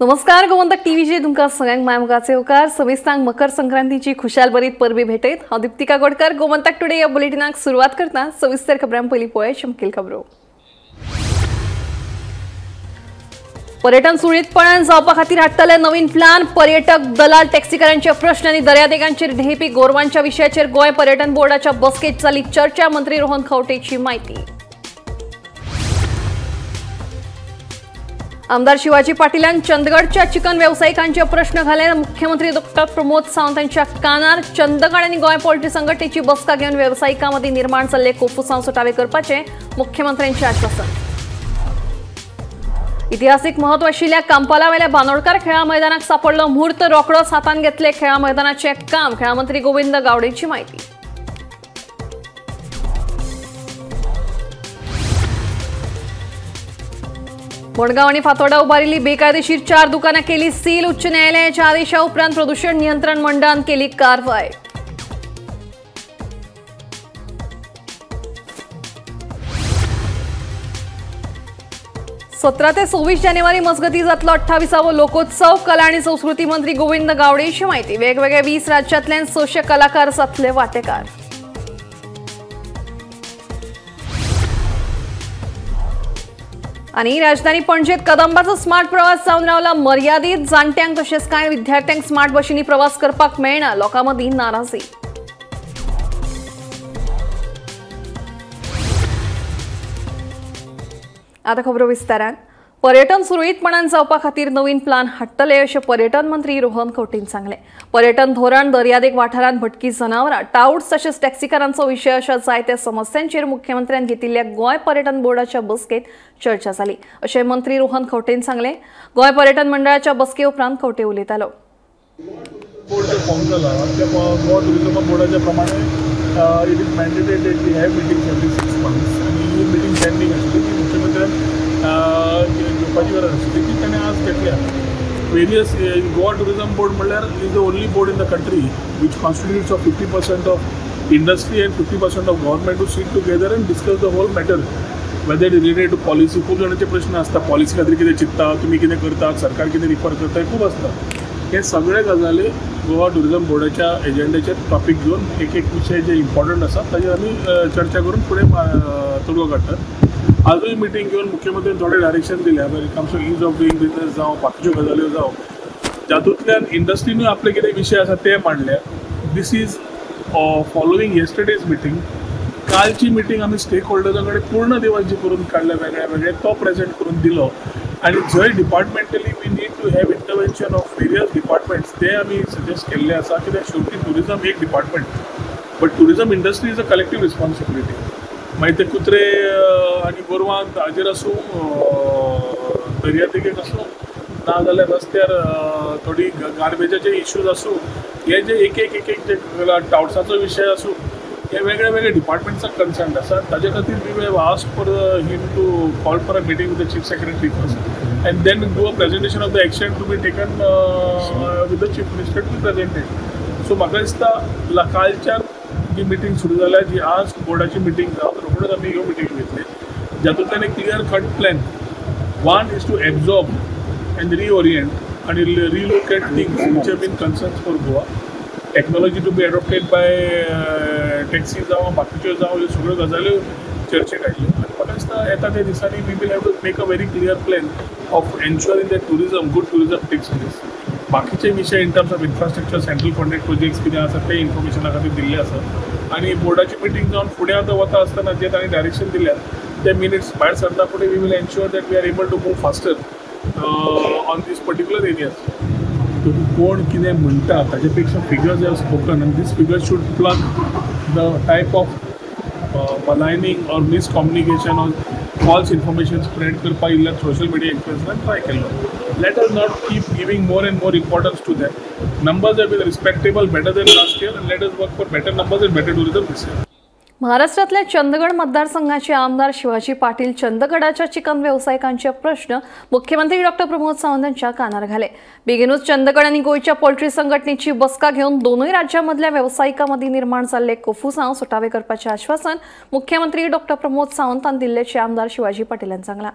नमस्कार गोमंतक टीव्हीचे तुमकां सगळ्यांक माय मुखार सविस्तांक मकर संक्रांतीची खुशालभरीत परबी भेटयत। हांव दीप्तिका गोडकर गोमंतक टुडे ह्या बुलेटिनाक सुरवात करता। सविस्तर खबरां पयलीं पळय मुखेल खबरो। पर्यटन सुरळीतपणान जावपा खातीर हाडटले नवीन प्लान। पर्यटक दलाल टॅक्सीकारांचे प्रश्न आनी दर्यादेगांचेर धेंपी गोरवांच्या विशयाचेर गोंय पर्यटन बोर्डाच्या बसकेत जाली चर्चा। मंत्री रोहन खंवटेची म्हायती। आमदार शिवाजी पाटीलान चंदगडच्या चिकन व्यावसायिकांचे प्रश्न घाले। मुख्यमंत्री डॉ प्रमोद सावंत यांच्या कानार चंदगड आनी गोंय पोल्ट्री संघटनेची बसका घेवन व्यावसायिकांमदीं निर्माण जाल्ले कोफुसांव सुटावे करपाचे मुख्यमंत्र्यांचे आश्वासन। इतिहासीक महत्व आशिल्ल्या कांपालावेल्या बांदोडकार खेळा मैदानाक सापडलो म्हूर्त। रोखडोच हातांत घेतले खेळा मैदानाचे काम। खेळा मंत्री गोविंद गावडेची म्हायती। मडगांव आनी फातोर्डा उबारिल्ली बेकायदेशीर 4 दुकानां केली सील। उच्च न्यायालयाच्या आदेशा उपरांत प्रदूषण नियंत्रण मंडळान केली कारवाय। 17 ते 26 जानेवारी मजगती जातलो 28वो लोकोत्सव। कला आनी संस्कृती मंत्री गोविंद गावडेची म्हायती। वेगवेगळ्या 20 राज्यांतल्यान 600 कलाकार जातले वांटेकार। आनी राजधानी पणजेत कदंबाचो स्मार्ट प्रवास जावन रावला मर्यादीत। जाणट्यांक तशेंच कांय विद्यार्थ्यांक स्मार्ट बशींनी प्रवास करपाक मेळना। लोकां मदीं नाराजी। आतां खबरो विस्तारान। पर्यटन सुरळीतपणान जावपा खातीर नवीन प्लान हाडटले अशें पर्यटन मंत्री रोहन खंवटेन सांगलें। पर्यटन धोरण, दर्यादेग वाठारांत भटकी जनावरां, टावट्स तशेंच टॅक्सीकारांचो विशय अशा जायत्या समस्यांचेर मुख्यमंत्र्यान घेतिल्ल्या गोंय पर्यटन बोर्डाच्या बसकेंत चर्चा जाली अशें मंत्री रोहन खंवटेन सांगलें। गोंय पर्यटन मंडळाच्या बसके उपरांत खंवटे उलयतालो। It is mandated that we have meetings every 6 months आनी ही मिटींग पेंडींग आशिल्ली ती मुख्यमंत्र्यान घेवपाची गरज आशिल्ली ती ताणें आज घेतल्या। वेरियस गोवा टुरिजम बोर्ड म्हणल्यार is the only board in the country which constitutes of 50% of industry and 50% of government to sit together and discuss the whole matter whether related to policy. खूब जाणांचे प्रश्न आसता पॉलिसी खातीर कितें चिंत्ता, तुमी कितें करतात, सरकार कितें रिफर करता, खूब आसता। हे सगळे गजाली गोवा टुरिजम बोर्डाच्या एजेंडाचेर टॉपीक घेवन एक एक विशय जे इम्पॉर्टंट आसा ताजेर आमी चर्चा करून फुडें तोडगो काडटात। आजूय मिटींग घेवन मुख्यमंत्र्यान थोडे डायरेक्शन दिल्या when it comes to ease of doing business जावं बाकीच्यो गजाल्यो जावं, जातूंतल्यान इंडस्ट्रीनूय आपले कितें विशय आसा ते मांडल्या। This is following yesterday's meeting. कालची मिटींग आमी स्टेक होल्डर्सां कडेन पूर्ण दिवस जी करून काडल्या वेगळे वेगळे तो प्रेजेंट करून दिलो आनी जंय departmentally we need to have intervention of various departments ते आमी सजेस्ट केल्ले आसा। कित्याक शेवटी टुरिजम एक department but tourism industry is a collective responsibility. मागीर ते कुत्रे आनी गोरवां हाजेर आसूं, दर्यादेगेक आसूं, ना जाल्यार रस्त्यार थोडी गार्बेजाचे इश्यूज आसूं, हे जे एक एक एक एक जे टावट्साचो विशय आसूं, हे वेगळे वेगळे डिपार्टमेंट्साक कन्सर्न आसा। ताजे खातीर we have asked for him to call for a meeting with the chief secretary first and then do a presentation of the action to be taken with the chief minister to be presented. So म्हाका दिसता कालच्यान जी meeting सुरू जाल्या, जी आज बोर्डाची meeting जावन रोखडोच आमी ह्यो मिटींग घेतली जातूंतल्यान एक clear cut plan, one is to absorb and reorient आनी relocate things which have been concerns for Goa, technology to be adopted by taxi जावं बाकीच्यो जावं, ह्यो सगळ्यो गजाल्यो चर्चेक आयल्यो। आनी म्हाका दिसता येता त्या दिसांनी we will have to make a very clear plan of ensuring that tourism, good tourism takes place. बाकीचे विशय in terms of infrastructure, central funded projects कितें आसा ते इन्फॉर्मेशना खातीर दिल्ले आसा आनी बोर्डाची मिटींग जावन फुडें आतां वता आसतना जे तांणी डायरेक्शन दिल्या ते मिनिट्स भायर सरना फुडें we will ensure that we are able to move faster on these particular areas. कोण कितें म्हणटा ताजे पेक्षा फिगर्स have spoken आनी these figures should plug the type of maligning or miscommunication or false information spread करपाक इल्ल्या social media इन्फ्लुएन्सरान try केल्लो। Let us not keep giving more and more importance to them. Numbers have been respectable, better than last year, and let us work for better numbers and better tourism this year. महाराष्ट्रातल्या चंदगड मतदारसंघाचे आमदार Shivaji Patil चंदगडाच्या chicken व्यावसायिकांचे प्रश्न मुख्यमंत्री डॉ प्रमोद सावंत यांच्या कानार घाले। बेगीनूच चंदगड आणि गोंयच्या पोल्ट्री संघटनेची बसका घेवन दोनूय राज्यांमधल्या व्यावसायिकांमदीं निर्माण जाल्ले कोफुसांव सुटावे करपाचें आश्वासन मुख्यमंत्री डॉ प्रमोद सावंतान दिल्ल्याचें आमदार शिवाजी पाटील यांनी सांगलां।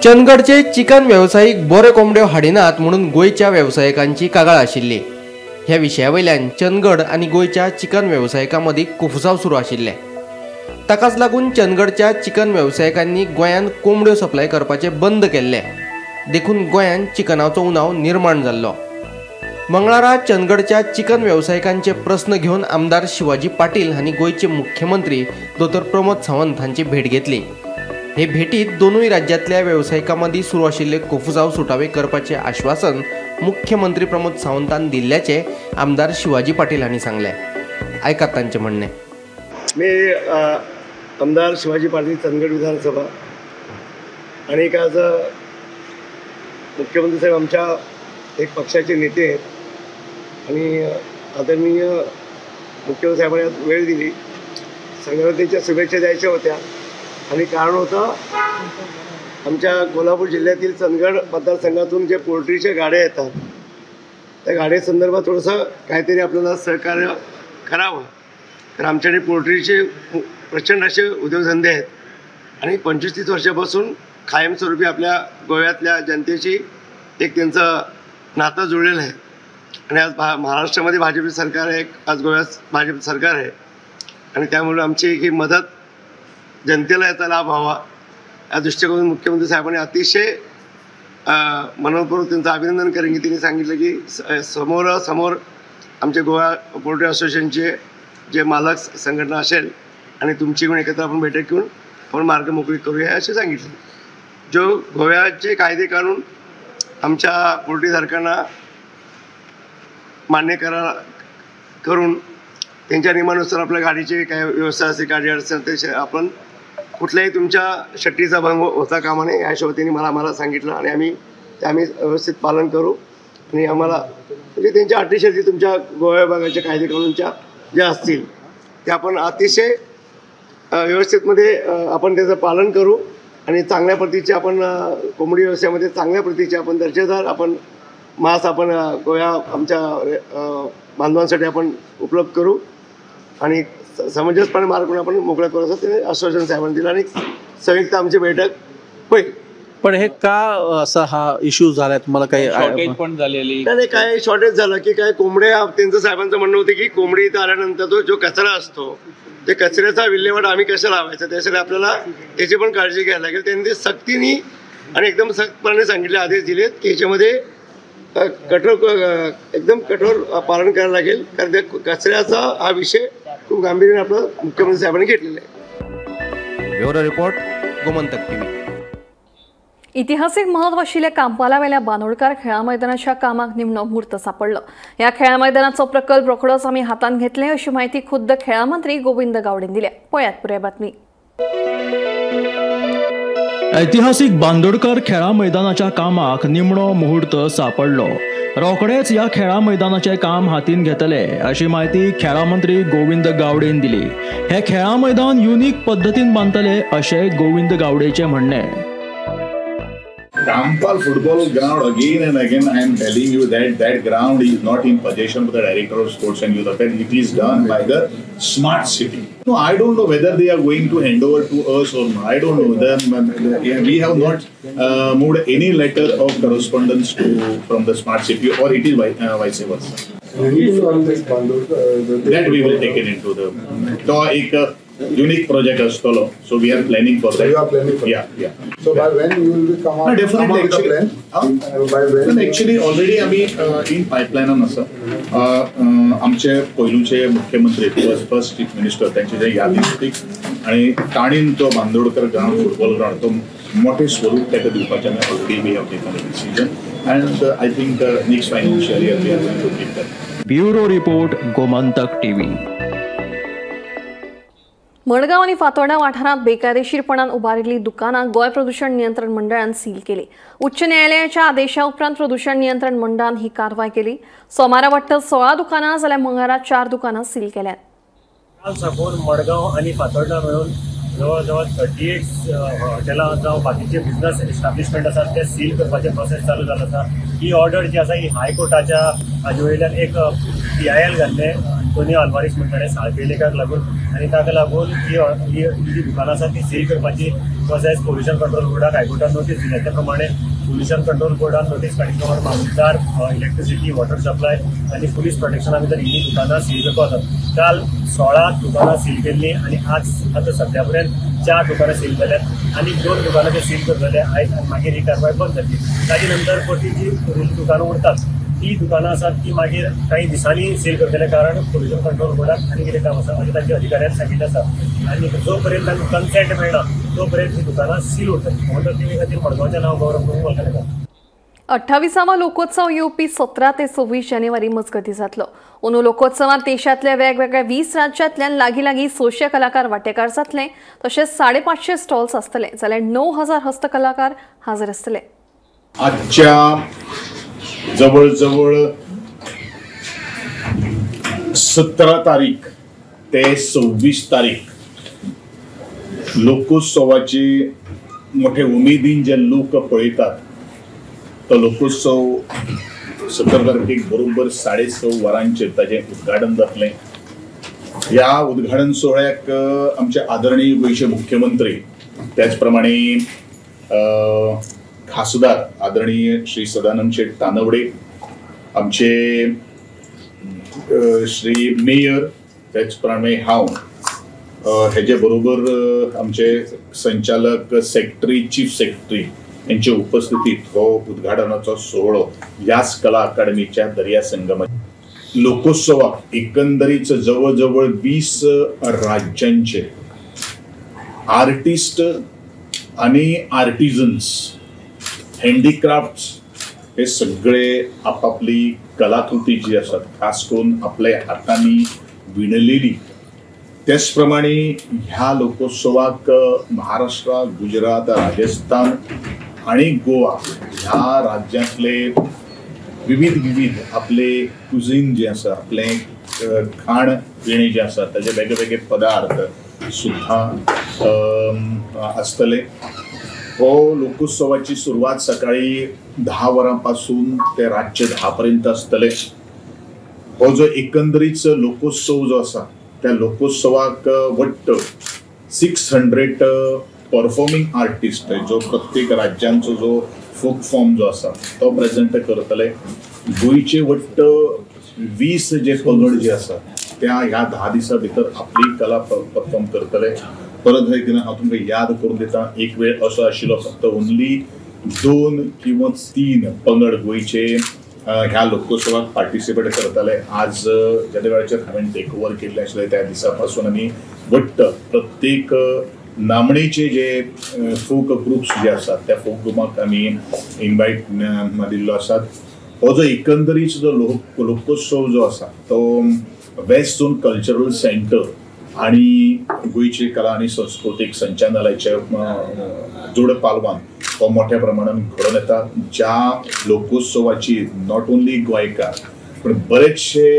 चंदगडचे चिकन वेवसायीक बऱ्यो कोंबड्यो हाडिनात म्हणून गोंयच्या वेवसायिकांची कागाळ आशिल्ली। ह्या विशया वयल्यान चंदगड आनी गोंयच्या चिकन वेवसायिकां मदीं कोफुसांव सुरू आशिल्लें। ताकाच लागून चंदगडच्या चिकन वेवसायिकांनी गोंयांत कोंबड्यो सप्लाय करपाचें बंद केल्लें। देखून गोंयांत चिकनाचो उणाव निर्माण जाल्लो। मंगळारा चंदगडच्या चिकन वेवसायिकांचे प्रस्न घेवन आमदार शिवाजी पाटील हांणी गोंयचे मुख्यमंत्री दोतोर प्रमोद सावंत हांची भेट घेतली। हे भेटीत दोनूय राज्यांतल्या वेवसायिकां मदीं सुरू आशिल्ले कोफुसांव सुटावे करपाचें आश्वासन मुख्यमंत्री प्रमोद सावंतान दिल्ल्याचें आमदार शिवाजी पाटील हांणी सांगलें। आयकात तांचें म्हणणें। मी आमदार शिवाजी पाटील, चंदगड विधानसभा, आणि एक आज मुख्यमंत्री साहेब आमच्या एक पक्षाचे नेते आहेत आणि आदरणीय मुख्यमंत्री साहेबांनी आज वेळ दिली, संक्रांतीच्या शुभेच्छा द्यायच्या होत्या आणि कारण होतं आमच्या कोल्हापूर जिल्ह्यातील चंदगड मतदारसंघातून जे पोल्ट्रीच्या गाड्या येतात त्या गाड्यासंदर्भात थोडंसं काहीतरी आपल्याला सहकार्य करावं, कारण आमच्याकडे पोल्ट्रीचे प्रचंड असे उद्योगधंदे आहेत आणि 25-30 वर्षापासून कायमस्वरूपी आपल्या गोव्यातल्या जनतेशी एक त्यांचं नातं जुळलेलं आहे आणि आज महाराष्ट्रामध्ये भाजप सरकार आहे, आज गोव्यात भाजप सरकार आहे आणि त्यामुळे आमची ही मदत जनतेला याचा लाभ व्हावा या दृष्टिकोनातून मुख्यमंत्री साहेबांनी अतिशय मनपूर्वक त्यांचं अभिनंदन करेन की त्यांनी सांगितलं की समोरासमोर आमचे गोवा पोल्ट्री असोसिएशनचे जे मालक संघटना असेल आणि तुमची पण एकत्र आपण बैठक घेऊन आपण मार्ग मोकळी करूया असे सांगितले। जो गोव्याचे कायदे कानून आमच्या पोल्ट्रीधारकांना मान्य करून त्यांच्या नियमानुसार आपल्या गाडीचे काय व्यवस्था असेल, गाडी असेल ते आपण कुठल्याही तुमच्या शट्टीचा भंग होता कामा नये या हिशोबाने मला सांगितलं आणि आम्ही व्यवस्थित पालन करू आणि आम्हाला म्हणजे त्यांच्या अटीशर्ती तुमच्या गोवा विभागाच्या कायदे कानूनच्या ज्या असतील त्या आपण अतिशय व्यवस्थितमध्ये आपण त्याचं पालन करू आणि चांगल्या प्रतीचे आपण कोंबडी व्यवसायामध्ये चांगल्या प्रतीचे आपण दर्जेदार आपण मांस आपण गोव्या आमच्या बांधवांसाठी आपण उपलब्ध करू आणि समंजसपणे मार्ग आपण मोकळा करू असं ते आश्वासन साहेबांनी दिलं आणि संयुक्त आमची बैठक होईल। पण हे का असा हा इश्यू झालाय, तुम्हाला काही शॉर्टेज पण झालेली नाही? काय शॉर्टेज झालं की काय कोंबड्या, त्यांचं साहेबांचं म्हणणं होतं की कोंबडी इथं आल्यानंतर तो जो कचरा असतो ते कचऱ्याचा विल्हेवाट आम्ही कसं लावायचा त्यासाठी आपल्याला त्याची पण काळजी घ्यायला लागेल। त्यांनी सक्तीने आणि एकदम सख्तपणे सांगितले, आदेश दिलेत की ह्याच्यामध्ये कठोर एकदम कठोर पालन करायला लागेल, कारण त्या कचऱ्याचा हा विषय खूप गांभीर्याने आपलं मुख्यमंत्री साहेबांनी घेतलेला आहे। Bureau report, Gomantak TV. इतिहासीक महत्व आशिल्ल्या कांपालावेल्या बांदोडकार खेळा मैदानाच्या कामाक निमणो म्हूर्त सापडलो। ह्या खेळा मैदानाचो प्रकल्प रोखडोच आमी हातांत घेतले अशी माहिती खुद्द खेळा मंत्री गोविंद गावडेन दिल्या। पळयात पुराय बातमी। ऐतिहासिक बांदोडकर खेळा मैदानाच्या कामाक निमणो मुहूर्त सापडलो। रोखडेच ह्या खेळा मैदानाचे काम हातीन घेतले अशी माहिती खेळा मंत्री गोविंद गावडेन दिली। हे खेळा मैदान युनिक पद्दतीन बांदतले अशें गोविंद गावडेचे म्हणणें। Campal football ground, again and again I am telling you that that ground is not in possession of the Director of Sports and Youth Affairs. It is done by the Smart City. No, I don't know whether they are going to hand over to us or not. I don't know. We have not moved any letter of correspondence to from the Smart City, or it is vice versa. That we will take it into the. So, एक unique project astolo, so we are planning for that. So you are planning for that. Yeah, yeah. So by when you will be come out? No, definitely. Come out actually, with a plan? By when? Actually, already आम्ही in pipeline आसा. आमचे पयलूचे मुख्यमंत्री first chief minister त्यांचे जे यादीस्तीक आणि ताणीन तो Bandodkar ground football ground तो मोठे स्वरूप ताका दिवपाचें आमी already we have taken a decision and I think next financial year we are going to take that. Bureau report, Gomantak TV. Madgaon आणि फातोर्डा वाठारांत बेकायदेशीरपणान उबारिल्ली दुकानां गोंय प्रदूषण नियंत्रण मंडळान सील केली। उच्च न्यायालयाच्या आदेशा उपरांत प्रदूषण नियंत्रण मंडळान ही कारवाय केली। सोमारा वट्ट 16 दुकानां जाल्यार मंगळारा 4 दुकानां सील केल्यात। काल साकून मडगांव आनी फातोर्डा मेळून जवळ जवळ 38 हॉटेलां जावं बाकीचे बिझनस एस्टाब्लिशमेंट आसात ते सील करपाचें प्रोसेस चालू जालो आसा। ही ऑर्डर जी आसा ही हायकोर्टाच्या हाजे वयल्यान एक PIL घाल्लें अँटोनियो अल्वारीस म्हणटा ते साळपेलेकाक लागून आनी ताका लागून ही जी दुकानां आसा ती सील करपाची तशेंच पोल्युशन कंट्रोल बोर्डाक हायकोर्टान नोटीस दिल्या. त्या प्रमाणे पोल्युशन कंट्रोल बोर्डान नोटीस काडिल्ले प्रमाणे मामलेदार, इलेक्ट्रिसिटी, वॉटर सप्लाय आनी पुलीस प्रोटेक्शना भितर ही दुकानां सील करपाक वतात. काल 16 दुकानां सील केल्लीं आनी आज आतां सद्या पर्यंत 4 दुकानां सील जाल्यात आनी 2 दुकानां ते सील करतले आयज आनी मागीर ही कारवाय बंद जातली. ताजे नंतर परती जी उरिल्लीं दुकानां उरतात ती दुकानां आसात ती मागीर काही दिसांनी सील करतले, कारण पोल्युशन कंट्रोल बोर्डाक आनी कितें काम आसा अशें तांच्या अधिकाऱ्यान सांगिल्लें आसा. आनी जो पर्यंत तांकां कन्सेंट मेळना तो पर्यंत ही दुकानां सील उरतली. म्हणटकच ती खातीर मडगांवचें नांव गौरव करूंक वळखता. 28वां लोकोत्सव येवपी 17 ते 26 जानेवारी मजगतीं जातलो. अंदू लोकोत्सवांत देशांतल्या वेगवेगळ्या 20 राज्यांतल्यान लागीं लागीं 600 कलाकार वांटेकार जातले, तशेंच 550 स्टॉल्स आसतले, जाल्यार 9000 हस्तकलाकार हाजीर आसतले. आजच्या जवळजवळ 17 तारीख ते 26 तारीख लोकोत्सवाची मोठे उमेदीन जे लोक पळयतात तो लोकोत्सव 17 तारखेक बरोबर 6:30 वरांचेर ताजें उद्घाटन जातलें. ह्या उद्घाटन सुवाळ्याक आमचे आदरणीय गोंयचे मुख्यमंत्री, त्याच प्रमाणे खासदार आदरणीय श्री सदानंद शेट तानवडे, आमचे श्री मेयर, त्याच प्रमाणे हांव, हेजे बरोबर आमचे संचालक, सेक्रेटरी, चीफ सेक्रेटरी यांचे उपस्थितीत हो उद्घाटनाचो सोहळो ह्याच कला अकादमीच्या दर्या संगमात. लोकोत्सवाक एकंदरीत जवळजवळ 20 राज्यांचे आर्टिस्ट आणि आर्टिजन्स, हँडीक्राफ्ट्स हे सगळे आपापली कलाकृती जी आसात, खास करून आपल्या हातांनी विणलेली. त्याच प्रमाणे ह्या लोकोत्सवाक महाराष्ट्र, गुजरात, राजस्थान आणि गोवा ह्या राज्यांतले विविध विविध आपले कुझीन जे आसा, आपले खाण पिणे जे आसा ताजे वेगळे वेगळे पदार्थ सुद्धा आसतले. हो लोकोत्सवाची सुरवात सकाळी 10 वरांपासून ते रातचे 10 पर्यंत आसतले. हो जो एकंदरीत लोकोत्सव जो आसा त्या लोकोत्सवाक वट्ट 600 परफॉर्मिंग आर्टिस्ट जो प्रत्येक राज्यांचो जो फोक फॉर्म जो आसा तो प्रेजेंट करतले. गोंयचे वट्ट 20 जे पंगड जे आसा त्या ह्या 10 दिसां भितर आपली कला परफॉर्म करतले. परत एकदा हांव तुमकां याद करून दिता, एक वेळ असो आशिल्लो फक्त ओनली 2 किंवा 3 पंगड गोंयचे ह्या लोकोत्सवाक पार्टिसिपेट करताले. आज ज्या वेळाचेर हांवें टेक ओवर केल्लें आशिल्लें त्या दिसा पासून आमी वट्ट प्रत्येक नामणेचे जे फोक ग्रुप्स जे आसात त्या फोक ग्रुपाक आमी इनवायट दिल्लो आसात. हो जो एकंदरीत जो लोकोत्सव जो आसा तो वेस्ट झोन कल्चरल सेंटर आणि गोंयची कला आनी संस्कृतीक संचालनालयाच्या जोड पालवान हो मोठ्या प्रमाणात घडोवन येता, ज्या लोकोत्सवाची not only गोंयकार पण बरेचशे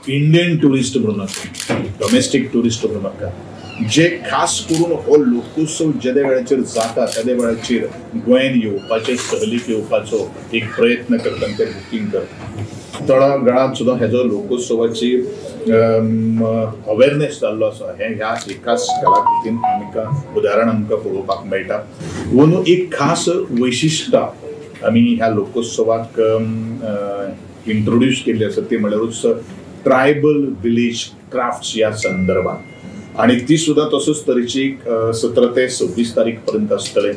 इंडियन ट्युरिस्ट म्हणून नाका, डोमेस्टीक ट्युरिस्ट म्हणून नाका, जे खास करून हो लोकोत्सव जेद्या वेळाचेर जाता तेद्या वेळाचेर गोंयान येवपाचे, सहलीक येवपाचो एक प्रयत्न करता आनी ते बुकींग करता. तळागाळांत सुद्दां हेजो लोकोत्सवाची अवेरनेस जाल्लो आसा हें ह्या एकाच कलाकृतीन आमकां उदाहरण आमकां पळोवपाक मेळटा. अंदू एक खास वैशिश्ट आमी ह्या लोकोत्सवाक इंट्रोड्यूस केल्ली आसा ती म्हणल्यारूच ट्रायबल विलेज क्राफ्ट्स ह्या संदर्भात, आनी ती सुद्दां तसोच तरेची 17 ते 26 तारीख पर्यंत आसतले.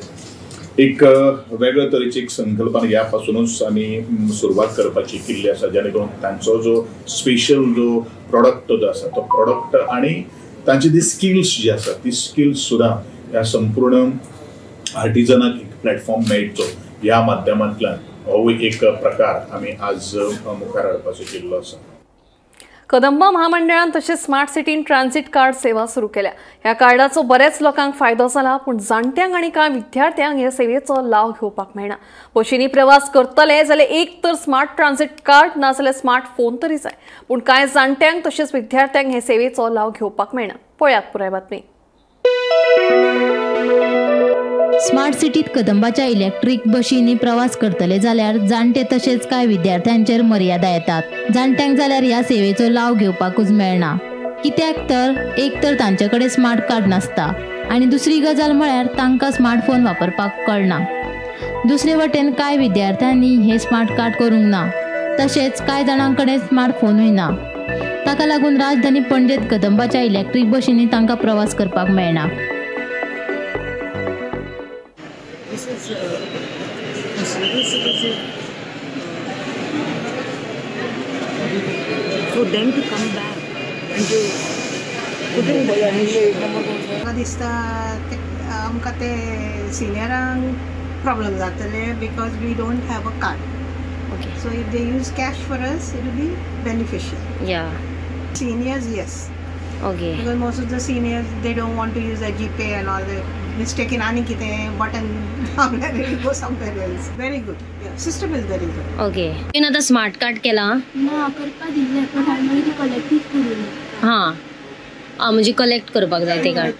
एक वेगळे तरेची एक संकल्पना ह्या पासूनच आमी सुरवात करपाची केल्ली आसा, जेणे करून तांचो जो स्पेशल जो प्रोडक्ट जो आसा तो प्रोडक्ट आनी तांची ती स्किल्स जी आसा ती स्किल्स सुद्दां ह्या संपूर्ण आर्टिजनाक एक प्लॅटफॉर्म मेळचो ह्या माध्यमांतल्यान हो एक प्रकार आमी आज मुखार हाडपाचो केल्लो आसा. कदंबा महामंडळान तशेंच स्मार्ट सिटीन ट्रान्झिट कार्ड सेवा सुरू केल्या. ह्या कार्डाचो बऱ्याच लोकांक फायदो जाला, पूण जाणट्यांक आनी कांय विद्यार्थ्यांक ह्या सेवेचो लाव घेवपाक मेळना. बशींनी प्रवास करतले जाल्यार एक तर स्मार्ट ट्रान्झिट कार्ड ना जाल्यार स्मार्ट फोन तरी जाय, पूण कांय जाणट्यांक तशेंच विद्यार्थ्यांक हे सेवेचो लाव घेवपाक मेळना. पळयात पुराय बातमी. स्मार्ट सिटीत कदंबाच्या इलेक्ट्रीक बशींनी प्रवास करतले जाल्यार जाणटे तशेंच कांय विद्यार्थ्यांचेर मर्यादा येतात. जाणट्यांक जाल्यार ह्या सेवेचो लाव घेवपाकूच मेळना, कित्याक तर एक तर तांचे कडेन स्मार्ट कार्ड नासता आनी दुसरी गजाल म्हळ्यार तांकां स्मार्टफोन वापरपाक कळना. दुसरे वटेन कांय विद्यार्थ्यांनी हे स्मार्ट कार्ड करूंक ना, तशेंच कांय जाणां कडेन स्मार्टफोनूय ना. ताका लागून राजधानी पणजेत कदंबाच्या इलेक्ट्रीक बशींनी तांकां प्रवास करपाक मेळना. This is for them to come back and to put in म्हाका दिसता आमकां ते सिनियरांक प्रॉब्लम जातले because we don't have a card. Okay. So if they use cash for us, it will be beneficial. Yeah. Seniors, yes. Okay. Because most of the seniors, they don't want to use the GPay and all the mistaken ani kite button it will go somewhere else. Very good. Yeah, system is very good. Okay. तुवें आतां smart card केला? ना, करपा दिल्लें पण हांवें मागीर ती कलेक्टूच करूं ना. हां, आं म्हणजे कलेक्ट करपाक जाय ते कार्ड.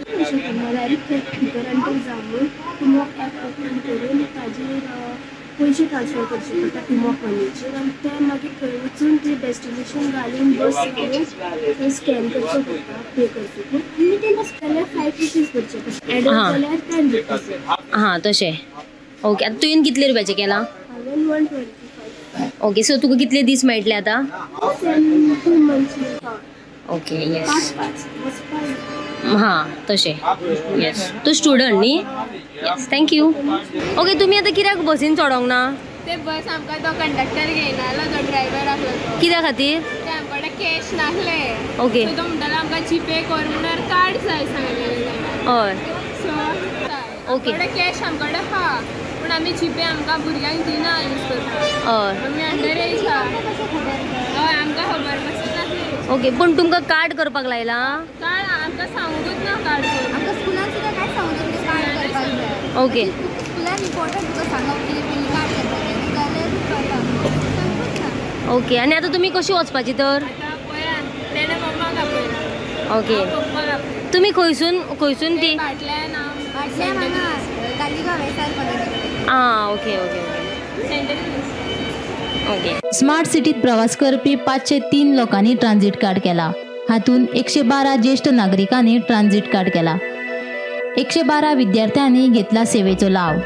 डायरेक्ट भितर एंटर जावन टुमॉक एप ओपन करून ताजेर पयशे ट्रान्सफर करचे पडटा टुमॉक मनीचेर आनी ते मागीर थंय वचून ते डेस्टिनेशन घालून बस घालून थंय स्कॅन करचो पडटा, पे करचो पडटा आनी ते जाल्यार 5 रुपीज भरचे पडटा, एडल्ट जाल्यार 10 रुपीज. हां तशें. ओके, आतां तुवें कितले रुपयाचें केलां? हांवें 125. ओके, सो तुका कितले दीस मेळटले आतां? 2 मंथ्स. ओके, येस. 5 हां तशें. येस, तूं स्टुडंट न्ही? Yes, thank you. Okay, तुमी आतां कित्याक बसीन चडोंक ना? ते बस आमकां तो कंडक्टर घेयनालो, तो ड्रायव्हर आसलो तो. कित्या खातीर? ते आमकां कडेन कॅश नासले. ओके. सो तो म्हणटालो आमकां जीपे कर म्हणल्यार कार्ड जाय सांगलेलें. हय. सो ओके, कॅश आमकां कडेन आहा पूण आमी जीपे आमकां भुरग्यांक दिना यूज करपाक. हय. आमी अंडर एज आहा. हय, आमकां खबर पसून नासली. ओके, पूण तुमकां कार्ड करपाक लायलां? कार्ड आमकां सांगूंकच ना कार्ड करूंक. आमकां स्कुलान सुद्दां कांय सांगूंक ना कार्ड करपाक जाय. ओके, स्कुलान इम्पॉर्टंट तुका सांगप कितें पयलीं कार्ड करपाक जाय जाल्यार कळटा, सांगूच ना. ओके, आनी आतां तुमी कशी वचपाची तर? आतां पळया, तेणें मम्माक आपयला. ओके, पप्पाक आपयला. तुमी खंयसून खंयसून ती? भाटल्यान. भाटल्यान हांगा तालिगांव एस आर कॉलेजी. आं, okay okay okay okay. Smart सिटीत प्रवास करपी 503 लोकांनी ट्रान्झिट कार्ड केला. हातूंत 112 ज्येष्ठ नागरिकांनी ट्रान्झिट कार्ड केला. 112 विद्यार्थ्यांनी घेतला सेवेचो लाव.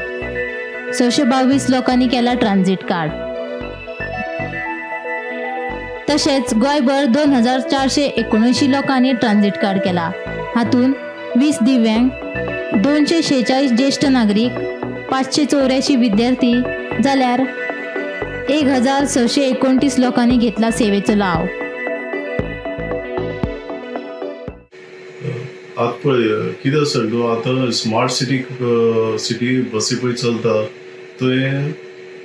622 लोकांनी केला ट्रान्झिट कार्ड. तशेंच गोंयभर 2479 लोकांनी ट्रान्झिट कार्ड केला. हातूंत 20 दिव्यांग, 246 ज्येष्ठ नागरीक, 584 विद्यार्थी जाल्यार 1629 लोकांनी घेतला सेवेचो लाव. आतां पळय कितें आसा न्हू, आतां स्मार्ट सिटी सिटी बसी पळय चलता थंय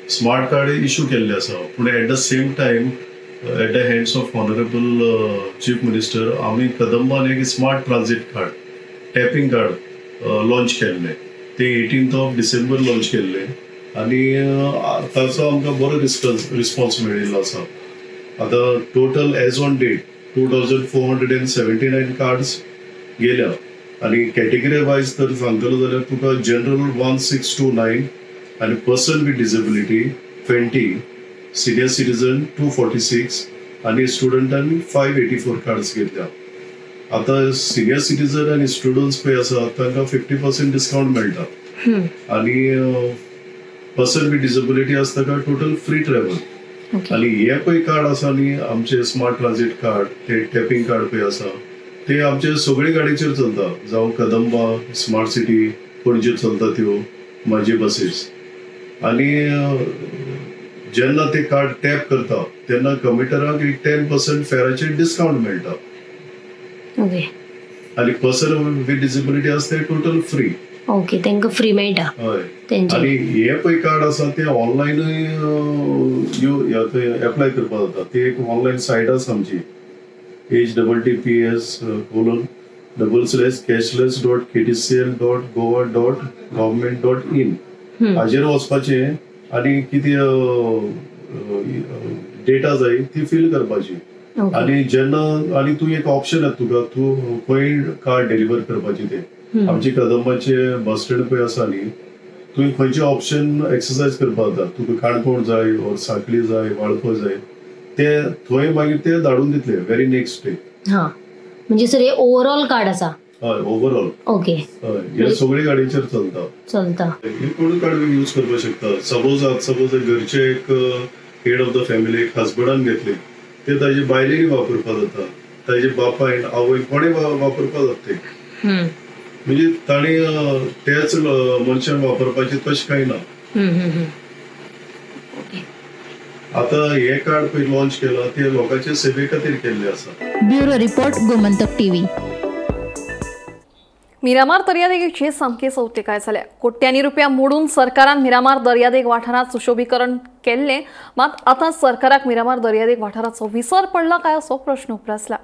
स्मार्ट कार्ड इशू केल्ले आसा, पूण at the same time at the hands of honourable chief minister आमी कदंबान एक smart transit card tapping card launch केल्लें. ते 18th of December launch केल्लें आनी ताचो आमकां बरो रिस्पॉन्स मेळिल्लो आसा. आतां total as on date 2479 cards गेल्या आनी कॅटेगरी वायज तर सांगतलो जाल्यार तुका जनरल 1629 आनी person with disability 20, senior citizen 246 आनी स्टुडंटांनी 584 कार्ड्स घेतल्या. आतां सिनियर सिटीजन आनी स्टुडंट्स पळय आसा तांकां 50% डिस्कावंट मेळटा आनी पर्सन विथ डिसेबिलिटी आसता ताका टोटल फ्री ट्रॅव्हल. आनी हे पळय कार्ड आसा न्ही आमचे स्मार्ट ट्रान्झिट कार्ड, ते टॅपींग कार्ड पळय आसा ते आमचे सगळे गाडयेचेर चलता, जावं कदंबा, स्मार्ट सिटी, पणजे चलता त्यो म्हाजे बसीस. आनी जेन्ना ते कार्ड टॅप करता तेन्ना कम्प्युटराक एक 10% फेराचेर डिस्कावंट मेळटा. ओके, आनी पर्सन विथ डिसेबिलिटी आसता ते टोटल फ्री. ओके, तांकां फ्री मेळटा. हय, आनी हे पळय कार्ड आसा ते ऑनलायनूय एप्लाय करपाक जाता. ती एक ऑनलायन सायट आसा आमची, https://cashless.ktcl.goa.government.in हाजेर वचपाचें आनी कितें डेटा जाय ती फील करपाची. आनी जेन्ना आनी तूं एक ऑप्शन येता तुका, तूं खंय कार्ड डिलिव्हर करपाची ते. आमचे कदंबाचे बस स्टँड पळय आसा न्ही तुवें खंयचें ऑप्शन एक्सरसायज करपाक जाता, तुका काणकोण जाय ओर सांखळी जाय, वाळपय जाय, ते थंय मागीर ते धाडून दितले व्हेरी नेक्स्ट डे. हां, म्हणजे सर हे ओवरऑल कार्ड आसा? हय, ओवरऑल. ओके. हय, हे सगळे गाडयेचेर चलता. चलता. हे कोण कार्ड यूज करपाक शकता. सपोज सपोज घरचे एक हेड ऑफ the family एक हजबंडान घेतले, ते ताजे बायलेनी वापरपाक जाता, ताजे बापायन आवयन कोणे वापरपाक जाता ते. म्हणजे ताणी तेच मनशान वापरपाचे तशें कांय ना. आता हे कार्ड पळय लॉन्च केला ते लोकांचे सेवे खातीर केल्ले आसा. Bureau report, Gomantak TV. Miramar दर्यादेगेची सामकी सवतिकाय जाल्या. कोट्यांनी रुपया मोडून सरकारान मिरामार दर्यादेग वाठारांत सुशोभीकरण केल्लें, मात आतां सरकाराक मिरामार दर्यादेग वाठाराचो विसर पडला काय असो प्रश्न उप्रासला.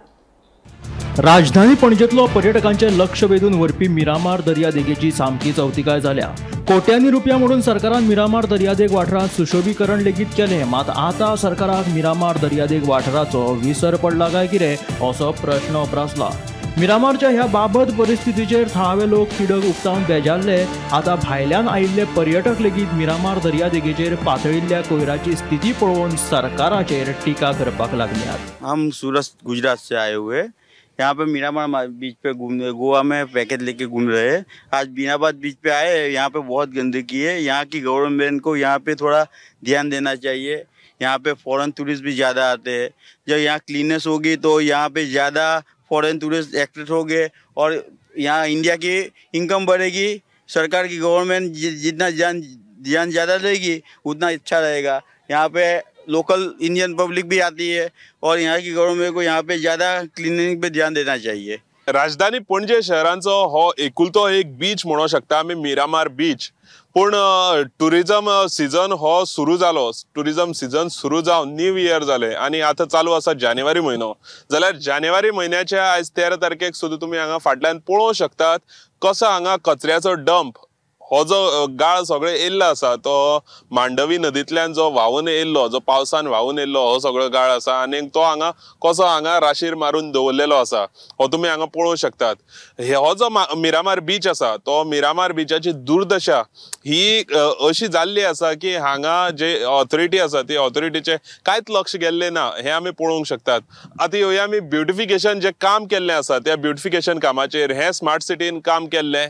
राजधानी पणजेतलो पर्यटकांचे लक्ष वेधून व्हरपी मिरामार दर्यादेगेची सामकी चवतिकाय जाल्या. कोट्यांनी रुपया म्हणून सरकारान मिरामार दर्यादेग वाठारांत सुशोभीकरण लेगीत केलें, मात आतां सरकाराक मिरामार दर्यादेग वाठाराचो विसर पडला काय कितें असो प्रश्न उप्रासला. मिरामारच्या ह्या बाबत परिस्थितीचेर थळावे लोक तिडक उक्तावन बेजारले. आतां भायल्यान आयिल्ले पर्यटक लेगीत मिरामार दर्यादेगेचेर पातळिल्ल्या कोयराची स्थिती पळोवन सरकाराचेर टिका करपाक लागल्यात. हम सूरत गुजरात से आए हुए, यहाँ पे मीरामार बीच पे घूम रहे, गोवा में पैकेज लेके घूम रहे हैं। आज बीनाबाद बीच पे आए, यहाँ पे बहुत गंदगी है। यहाँ की गवर्नमेंट को यहाँ पे थोड़ा ध्यान देना चाहिए। यहाँ पे फॉरेन टूरिस्ट भी ज़्यादा आते हैं। जब यहाँ क्लीननेस होगी तो यहाँ पे ज़्यादा फॉरेन टूरिस्ट एट्रैक्ट होंगे और यहाँ इंडिया की इनकम बढ़ेगी। सरकार की गवर्नमेंट जितना ध्यान ज़्यादा देगी उतना अच्छा रहेगा। यहाँ पे लोकल इंडियन पब्लिक भी आती है और यहाँ की गवर्नमेंट को यहाँ पे ज़्यादा क्लीनिंग पे ध्यान देना चाहिए। राजधानी पणजे शहरांचो हो एकुलतो एक बीच म्हणू शकता आमी, मिरामार बीच. पूण टुरिजम सीजन हो सुरू जालो, टुरिजम सीजन सुरू जावन न्यू इयर जालें आनी आतां चालू आसा जानेवारी म्हयनो. जाल्यार जानेवारी म्हयन्याच्या आयज 13 तारखेक सुद्दां तुमी हांगा फाटल्यान पळोवंक शकतात कसो हांगा कचऱ्याचो डंप हो जो गाळ सगळे येयल्लो आसा तो मांडवी नदींतल्यान जो व्हांवून येयल्लो, जो पावसान व्हांवून येयल्लो हो सगळो गाळ आसा आनी तो हांगा कसो हांगा राशीर मारून दवरलेलो आसा हो तुमी हांगा पळोवंक शकतात. हो जो मिरामार बीच आसा तो मिरामार बिचाची दुर्दशा ही अशी जाल्ली आसा की हांगा जे ऑथॉरिटी आसा ती ऑथॉरिटीचें कांयच लक्ष गेल्लें ना हें आमी पळोवंक शकतात. आतां येवया आमी ब्युटिफिकेशन जें काम केल्लें आसा त्या ब्युटिफिकेशन कामाचेर. हें स्मार्ट सिटीन काम केल्लें,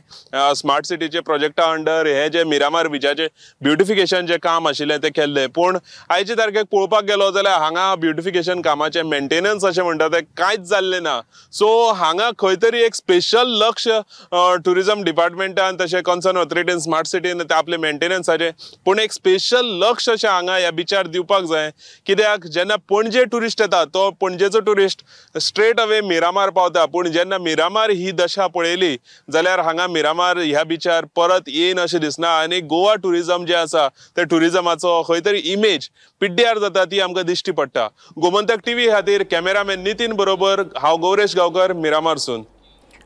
स्मार्ट सिटीचे प्रोजेक्टा अंडर हे जे मिरामार बिचाचे ब्युटिफिकेशन जे काम आशिल्लें तें केल्लें. पूण आयचे तारखेक पळोवपाक गेलो जाल्यार हांगा ब्युटिफिकेशन कामाचें मेंटेनन्स अशें म्हणटा तें कांयच जाल्लें ना. सो हांगा खंय तरी एक स्पेशल लक्ष ट्युरिजम डिपार्टमेंटान तशें कन्सर्न ऑथॉरिटीन स्मार्ट सिटीन आपले मेंटेनन्साचें पूण एक स्पेशल लक्ष अशें हांगा ह्या बिचार दिवपाक जाय. कित्याक जेन्ना पणजे ट्युरिस्ट येता तो पणजेचो ट्युरिस्ट स्ट्रेट अवे मिरामार पावता, पूण जेन्ना मिरामार ही दशा पळयली जाल्यार हांगा मिरामार ह्या बिचार परत येन अशें दिसना आनी गोवा ट्युरिजम जें आसा ते ट्युरिजमाचो खंय तरी इमेज पिड्ड्यार जाता ती आमकां दिश्टी पडटा. गोमंतक टीव्ही खातीर कॅमेरामॅन नितीन बरोबर हांव गौरेश गांवकर, मिरामारसून.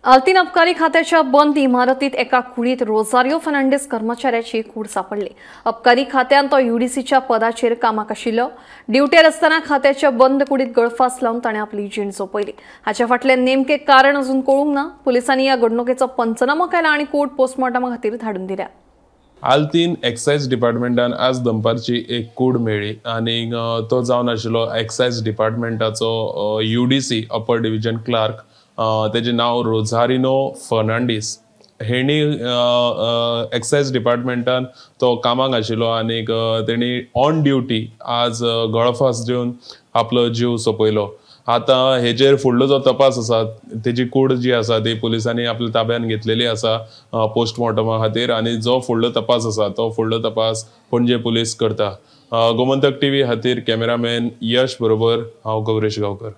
आल्तीन अबकारी खात्याच्या बंद इमारतीत एका कुडीत रोजारियो फर्नांडीस कर्मचाऱ्याची कूड सापडली. अबकारी खात्यान तो युडीसीच्या पदाचेर कामाक आशिल्लो. ड्युटेर आसतना खात्याच्या बंद कुडीत गळफास लावन ताणें आपली जीण सोंपयली. हाच्या फाटलें नेमकें कारण अजून कळूंक ना. पुलिसांनी ह्या घडणुकेचो पंचनामो केला आनी कोर्ट पोस्टमॉर्टमा खातीर धाडून दिल्या. आल्तीन एक्सायज डिपार्टमेंटान आज दनपारची एक कूड मेळ्ळी आनी तो जावन आशिल्लो excise डिपार्टमेंटाचो UDC upper division clerk, तेजें नांव रोझारिनो फर्नांडीस. हेणी एक्सायज डिपार्टमेंटान तो कामाक आशिल्लो आनी तेणी ऑन ड्युटी आज गळफास दिवन आपलो जीव सोंपयलो. आतां हेजेर फुडलो जो तपास आसा तेजी कूड जी आसा ती पुलिसांनी आपल्या ताब्यान घेतलेली आसा पोस्टमॉर्टमा खातीर आनी जो फुडलो तपास आसा तो फुडलो तपास पणजे पुलीस करता. गोमंतक टीव्ही खातीर कॅमेरामॅन यश बरोबर हांव गौरेश गांवकर.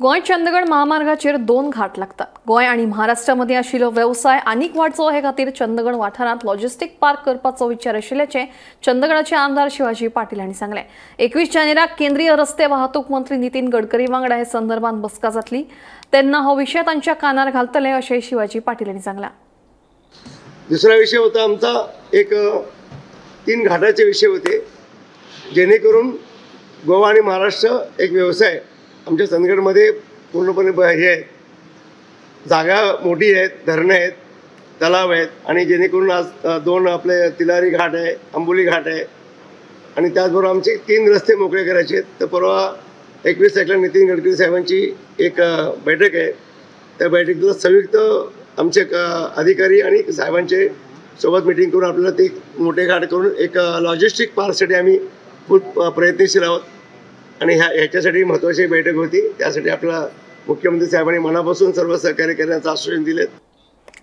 गोंय चंदगड महामार्गाचेर 2 घाट लागतात. गोंय आनी महाराष्ट्रा मदीं आशिल्लो वेवसाय आनीक वाडचो हे खातीर चंदगड वाठारांत लॉजिस्टीक पार्क करपाचो विचार आशिल्ल्याचें चंदगडाचे आमदार शिवाजी पाटील हांणी सांगलें. 21 जानेराक केंद्रीय रस्ते वाहतूक मंत्री नितीन गडकरी वांगडा हे संदर्भात बसका जातली तेन्ना हो विशय तांच्या कानार घालतले अशें शिवाजी पाटील हांणी सांगलां. दुसरा विषय होता आमचा एक 3 घाटाचे विषय होते, जेणेकरून गोवा आणि महाराष्ट्र एक व्यवसाय आमच्या चंदगडमध्ये पूर्णपणे हे आहेत, जागा मोठी आहेत, धरणं आहेत, तलाव आहेत आणि जेणेकरून आज 2 आपले तिलारी घाट आहे, आंबोली घाट आहे आणि त्याचबरोबर आमचे 3 रस्ते मोकळे करायचे आहेत। तर परवा 21 तारखेला नितीन गडकरी साहेबांची एक बैठक आहे, त्या बैठकीला संयुक्त आमचे अधिकारी आणि साहेबांचे सोबत मिटिंग करून आपल्याला ते मोठे घाट करून एक लॉजिस्टिक पार्कसाठी आम्ही खूप प्रयत्नशील आहोत आणि ह्याच्यासाठी महत्त्वाची बैठक होती। त्यासाठी आपल्याला मुख्यमंत्री साहेबांनी मनापासून सर्व सहकार्य करण्याचं आश्वासन दिले।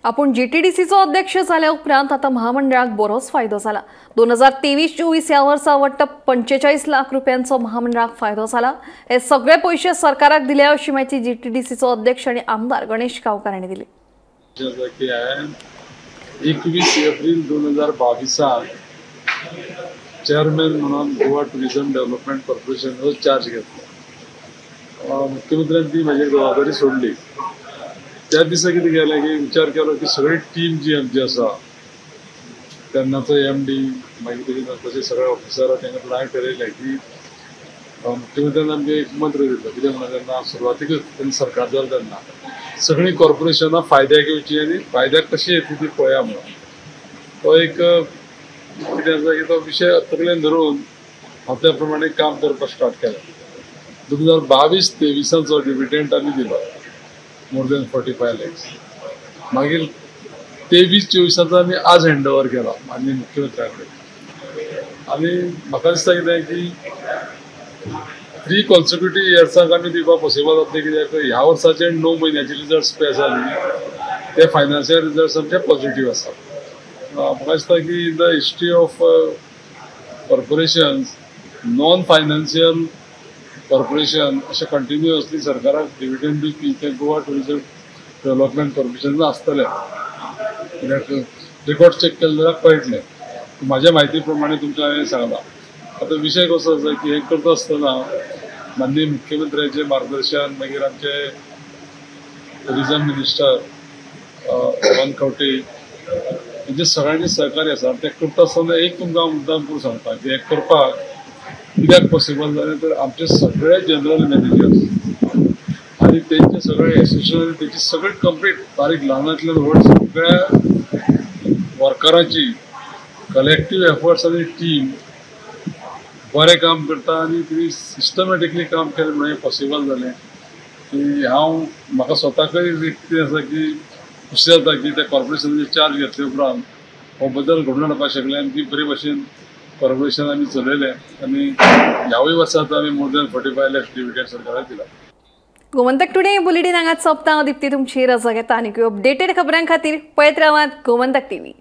आपण जीटीडीसीचो अध्यक्ष झाल्या उपरांत आता महामंडळाक बरोच फायदो झाला। 2023-24 या वर्सा वट्ट 45 लाख रुपयांचो महामंडळाक फायदो झाला। हे सगळे पैसे सरकाराक दिले अशी माहिती जीटीडीसीचो अध्यक्ष आणि आमदार गणेश गावकर यांनी दिली। 21 एप्रिल 2022 चेअरमॅन म्हणून गोवा टुरिझम डेव्हलपमेंट कॉर्पोरेशनचो चार्ज घेतला। मुख्यमंत्र्यांनी ती माझी जबाबदारी सोडली। त्या दिसा कितें केलें की विचार केलो की सगळी टीम जी आमची आसा तेन्नाचो एम डी मागीर तेजे नंतरचे सगळे ऑफिसर तांकां हांवें ठरयलें की मुख्यमंत्र्यान आमकां एक मंत्र दिलो कितें म्हणून तेन्ना सुरवातीकच तेन्ना सरकार जालें तेन्ना सगळीं कॉर्पोरेशनां फायद्याक येवची आनी फायद्याक कशी येतली ती पळया म्हणून तो एक कितें आसा की तो विशय तकलेन धरून हांव त्या प्रमाणे काम करपाक स्टार्ट केलें। 2022-23 डिविडेंट आमी दिलो मोर दॅन 45 लॅक्स। मागीर 23-24 आमी आज हँड ओवर केला माननीय मुख्यमंत्र्या कडेन आनी म्हाका दिसता कितें की 3 कॉन्सिक्युटीव इयर्सांक आमी दिवपाक पॉसिबल जातलें कित्याक ह्या वर्साचे 9 म्हयन्याचे रिजल्ट्स पळय आसा न्ही ते फायनान्शियल रिजल्ट्स आमचे पॉझिटीव आसा। म्हाका दिसता की in the history of corporations non financial corporation अशें कंटिन्युअसली सरकाराक डिविडंड दिवपी तें गोवा टुरिझम डेव्हलपमेंट कॉर्पोरेशन आसतलें। कित्याक रिकॉर्ड चॅक केलें जाल्यार कळटलें। म्हाज्या म्हायती प्रमाणे तुमकां हांवें सांगलां। आतां विशय कसो आसा की हें करता आसतना माननीय मुख्यमंत्र्याचें मार्गदर्शन मागीर आमचे टुरिझम मिनिस्टर रोहन खंवटे हेंचे सगळ्यांचे सहकार्य आसा। तें करता आसतना एक तुमकां हांव मुद्दाम करून सांगता की हें करपाक कित्याक पॉसिबल जालें तर आमचे सगळे जनरल मॅनेजर्स आनी तेंचे सगळे एसोसिएशन तेंची सगळी कंप्लीट बारीक ल्हानांतल्यान व्हड सगळ्या वर्करांची कलेक्टीव एफर्ट्स आनी टीम बरें काम करता आनी तिणी सिस्टमॅटिकली काम केलें म्हणून हें पॉसिबल जालें की हांव म्हाका स्वताकय एक कितें आसा की खुशी जाता की त्या कॉर्पोरेशनाचे चार्ज घेतले उपरांत हो बदल घडोवन हाडपाक शकले आनी ती बरे भशेन कॉर्पोरेशन आमी चलयलें आनी ह्यावूय वर्सा आमी मोर दॅन 45 लॅक्स डिविडंड सरकाराक दिला। गोमंतक टुडे बुलेटिन हांगाच सोंपता। दीप्ती तुमची रजा घेता आनी अपडेटेड खबरां खातीर पळयत रावात गोमंतक टीव्ही।